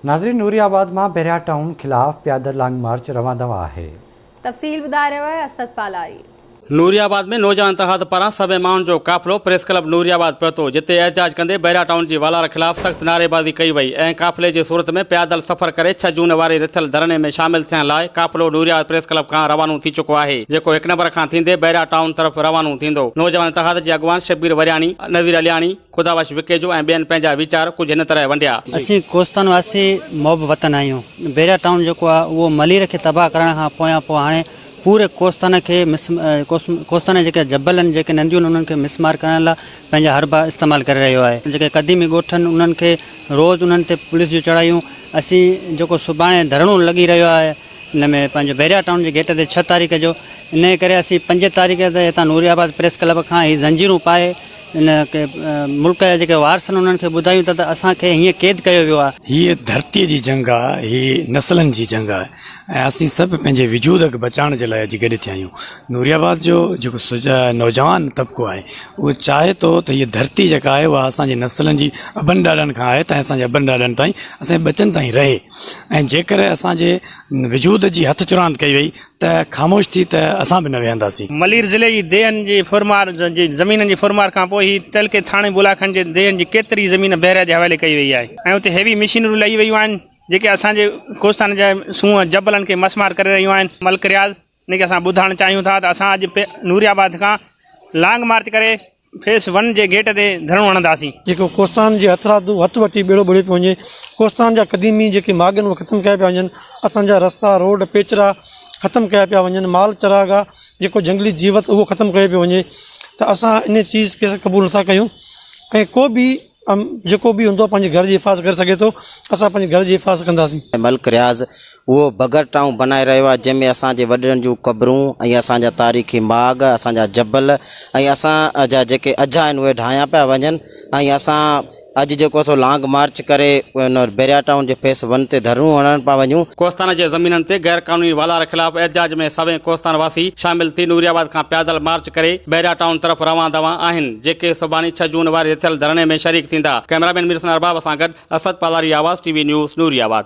ناظرين نوري آباد مان بحريا ٽائون خلاف پيادل لانگ مارچ روان دوان آهي. تفصيل ٻڌائي رهيو آهي اسد پالاري. نوري آباد ۾ نوجوان اتحاد پاران سوين ماڻهن جو قافلو پريس ڪلب نوري آباد پهتو جتي احتجاج ڪندي بحريا ٽائون جي والار خلاف سخت نعريبازي ڪئي وئي ۽ قافلي جي صورت ۾ پيادل سفر ڪري ڇهه جون واري رٿيل ڌرڻي ۾ شامل ٿيڻ لاء قافلو نوري آباد پريس ڪلب کان روانو ٿي چڪو آهي جيڪو هڪ نمبر کان ٿيندي بحريا ٽائون طرف روانو ٿيندو نوجوان اتحاد جي اڳواڻ شبير ورياڻي، نذير علياڻي، خدا بخش وڪيجو ۽ ٻين پنهنجا ويچار ڪجهه هن طرح ونڊيا. اسين ڪوستان واسي محب وطن آهيون. بحريا ٽائون جيڪو آهي اهو ملير کي تباهه ڪرڻ کان پويان پوء هاڻي پوري ڪوستان کي مس ڪوستان جا جيڪي جبل آهن جيڪي نديون آهن انهن کي مسمار ڪرڻ لاء پنهنجا حربا استعمال ڪري رهيو آهي. جيڪي قديمي ڳوٺ آهن انهن کي روز انهن تي پوليس جون چڙهايون اسين جيڪو سڀاڻي ڌرڻو لڳي رهيو آهي ان ۾ پنهنجو بحريا ٽائون جي گيٽ تي ڇهه تاريخ جو انهي ڪري اسين پنج تاريخ تي هتان نوري آباد پريس ڪلب کان هي زنجيرون پائي ان کي ملڪ جا جيڪي وارث آهن انهن کي ٻڌايون ٿا ته اسان کي هيئن قيد ڪيو ويو آهي. هيء ڌرتيء جي جنگ آ، هي نسلن جي جنگ آ ۽ اسين سڀ پنهنجي وجود کي بچائڻ جي لاء اڄ گڏ ٿيا آهيون. نوري آباد جو جيڪو نوجوان طبقو آهي اهو چاهي ٿو ته هيء ڌرتي جيڪا آهي اها اسان جي نسلن جي ابن ڏاڏن کان آهي ته اسان جي ابن ڏاڏن تائين اسان جي ٻچن تائين رهي ۽ جيڪر اسان جي وجود جي هٿ چراند ڪئي وئي ته خاموش ٿي ته اسان به نه ويهنداسين. ملير ضلعي جي ديهن جي ڦرمار جي زمينن جي ڦرمار کان پوء هي تعلقي ٿاڻي بولاخان جي ديهن جي ڪيتري زمين بحريا جي حوالي ڪئي وئي آهي ۽ اتي هيوي مشينريون لڳي ويون آهن جيڪي اسان جي ڪوستان جي سونهن جبلن کي مسمار ڪري رهيون آهن. ملڪ رياض ان کي اسان ٻڌائڻ چاهيون ٿا ته اسان اڄ نوري آباد کان لانگ مارچ ڪري فيس ون جي گيٽ تي ڌرڻو هڻنداسين. جيڪو ڪوستان جي هٿرادو هٿ وٺي ٻيڙو ٻوڙيو پيو وڃي، ڪوستان جا قديمي جيڪي ماڳ آهن اهي ختم ڪيا پيا وڃن، اسان جا رستا، روڊ، پيچرا ختم ڪيا پيا وڃن، مال چراگاهه جيڪو جهنگلي جيوت اهو ختم ڪيو پيو وڃي ته اسان ان چيز کي قبول نٿا ڪيون ۽ ڪو به جيڪو به هوندو پنهنجي گهر جي حفاظت ڪري سگهي ٿو اسان پنهنجي گهر جي حفاظت ڪنداسين. ملڪ رياض اهو بگر ٽائون بنائي رهيو آهي جنهن ۾ اسان جي وڏڙن جون قبرون ۽ اسان جا تاريخي ماڳ اسان جا جبل ۽ اسان جا جيڪي اجها آهن اهي ڍايا پيا وڃن ۽ اسان اڄ جيڪو سو لانگ مارچ ڪري ان بحريا ٽائون جي فيس ون تي ڌرڻو هڻڻ پيا وڃون. ڪوهستان جي زمينن تي غير قانوني والار خلاف احتجاج ۾ سوين ڪوهستان واسي شامل ٿي نوري آباد کان پيادل مارچ ڪري بحريا ٽائون طرف روان دوان آهن جيڪي سڀاڻي ڇهه جون واري رٿيل ڌرڻي ۾ شريڪ ٿيندا ڪئميرا مين مير حسن ارباب سان گڏ اسد پالاري آواز ٽي وي نيوز نوري آباد.